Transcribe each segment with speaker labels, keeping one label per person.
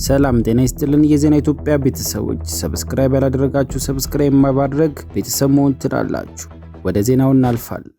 Speaker 1: ሰላም ጤና ይስጥልን። የዜና ኢትዮጵያ ቤተሰቦች፣ subscribe ያላደረጋችሁ subscribe በማድረግ ቤተሰብ መሆን ትችላላችሁ። ወደ ዜናው እናልፋለን።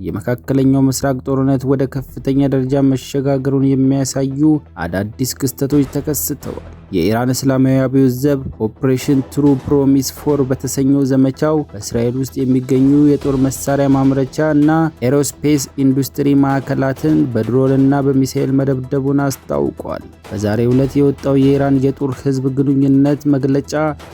Speaker 1: የመካከለኛው ምስራቅ ጦርነት ወደ ከፍተኛ ደረጃ መሸጋገሩን የሚያሳዩ አዳዲስ ክስተቶች ተከስተዋል። የኢራን እስላማዊ አብዮት ዘብ Operation True Promise 4 በተሰኘው ዘመቻው በእስራኤል ውስጥ የሚገኙ የጦር መሳሪያ ማምረቻ እና aerospace ኢንዱስትሪ ማዕከላትን በድሮንና በሚሳኤል መደብደቡን አስታውቋል። በዛሬው ዕለት የወጣው የኢራን የጦር ህዝብ ግንኙነት መግለጫ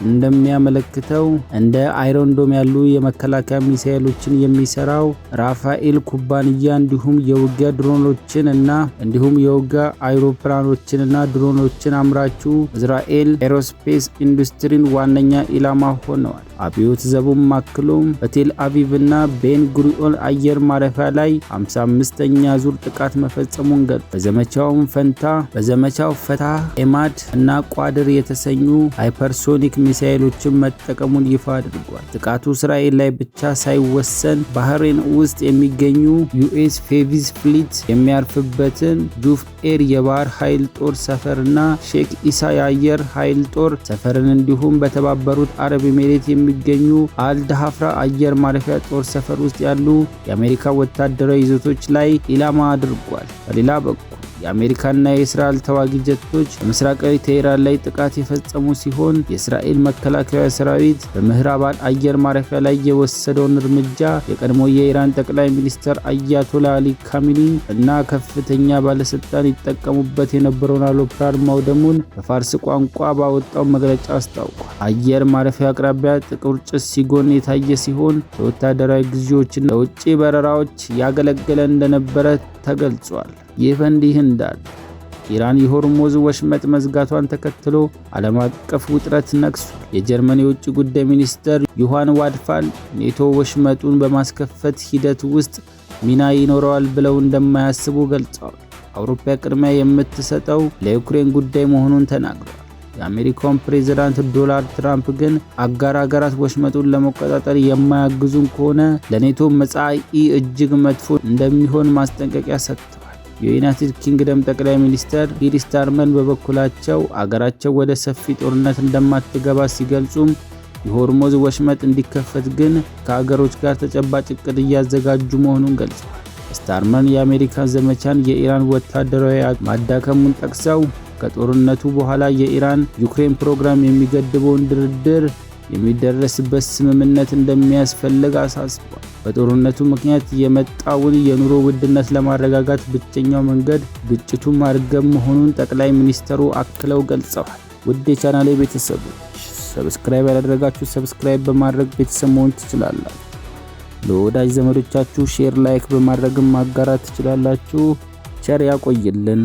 Speaker 1: እንደሚያመለክተው፣ እንደ Iron Dome ያሉ የመከላከያ ሚሳኤሎችን የሚሰራው ራፋኤል ኩባንያ እንዲሁም የውጊያ ድሮኖችን እና እንዲሁም የውጊያ አይሮፕላኖችንና ድሮኖችን አምራቹ እስራኤል Aerospace ኢንዱስትሪን ዋነኛ ኢላማ ሆነዋል። አብዮት ዘቡም አክሎም በቴል አቪቭ እና ቤን ጉሪዮን አየር ማረፊያ ላይ 55ኛ ዙር ጥቃት መፈጸሙን ገልጿል። በዘመቻውም ፈንታ በዘመቻው ፈታህ፣ ኤማድ እና ቋድር የተሰኙ hypersonic ሚሳኤሎችን መጠቀሙን ይፋ አድርጓል። ጥቃቱ እስራኤል ላይ ብቻ ሳይወሰን ባህሬን ውስጥ የሚገኙ US Fifth Fleet የሚያርፍበትን ጁፍ ኤር የባህር ኃይል ጦር ሰፈርና ሼክ ኢሳ የአየር ኃይል ጦር ሰፈርን እንዲሁም በተባበሩት አረብ ኤሚሬት የሚገኙ አልዳፍራ አየር ማረፊያ ጦር ሰፈር ውስጥ ያሉ የአሜሪካ ወታደራዊ ይዞታዎች ላይ ኢላማ አድርጓል። በሌላ በኩል የአሜሪካና የእስራኤል ተዋጊ ጀቶች በምስራቃዊ ቴህራን ላይ ጥቃት የፈጸሙ ሲሆን፣ የእስራኤል መከላከያ ሰራዊት በምህራባድ አየር ማረፊያ ላይ የወሰደውን እርምጃ የቀድሞ የኢራን ጠቅላይ ሚኒስትር አያቶላ አሊ ካሚኒ እና ከፍተኛ ባለስልጣን ይጠቀሙበት የነበረውን አውሮፕላን ማውደሙን በፋርስ ቋንቋ ባወጣው መግለጫ አስታውቋል። አየር ማረፊያ አቅራቢያ ጥቁር ጭስ ሲጎን የታየ ሲሆን፣ ለወታደራዊ ግዢዎችና ለውጭ በረራዎች ያገለገለ እንደነበረ ተገልጿል። ይህ በእንዲህ እንዳለ ኢራን የሆርሙዝ ወሽመጥ መዝጋቷን ተከትሎ ዓለም አቀፍ ውጥረት ነግሷል። የጀርመን የውጭ ጉዳይ ሚኒስትር ዮሐን ዋድፋል ኔቶ ወሽመጡን በማስከፈት ሂደት ውስጥ ሚና ይኖረዋል ብለው እንደማያስቡ ገልጸዋል። አውሮፓ ቅድሚያ የምትሰጠው ለዩክሬን ጉዳይ መሆኑን ተናግረዋል። የአሜሪካውን ፕሬዝዳንት ዶናልድ ትራምፕ ግን አጋር አገራት ወሽመጡን ለመቆጣጠር የማያግዙን ከሆነ ለኔቶ መጻኢ እጅግ መጥፎ እንደሚሆን ማስጠንቀቂያ ሰጥተዋል። የዩናይትድ ኪንግደም ጠቅላይ ሚኒስትር ኪር ስታርመር በበኩላቸው አገራቸው ወደ ሰፊ ጦርነት እንደማትገባ ሲገልጹም፣ የሆርሙዝ ወሽመጥ እንዲከፈት ግን ከአገሮች ጋር ተጨባጭ እቅድ እያዘጋጁ መሆኑን ገልጸዋል። ስታርመር የአሜሪካን ዘመቻን የኢራን ወታደራዊ ማዳከሙን ጠቅሰው፣ ከጦርነቱ በኋላ የኢራን ዩክሬን ፕሮግራም የሚገድበውን ድርድር የሚደረስበት ስምምነት እንደሚያስፈልግ አሳስቧል። በጦርነቱ ምክንያት የመጣውን የኑሮ ውድነት ለማረጋጋት ብቸኛው መንገድ ግጭቱን ማርገብ መሆኑን ጠቅላይ ሚኒስትሩ አክለው ገልጸዋል። ውድ የቻናሌ ቤተሰቦች፣ subscribe ያላደረጋችሁ subscribe በማድረግ ቤተሰብ መሆን ትችላላችሁ። ለወዳጅ ዘመዶቻችሁ share፣ like በማድረግም ማጋራት ትችላላችሁ። ቸር ያቆይልን።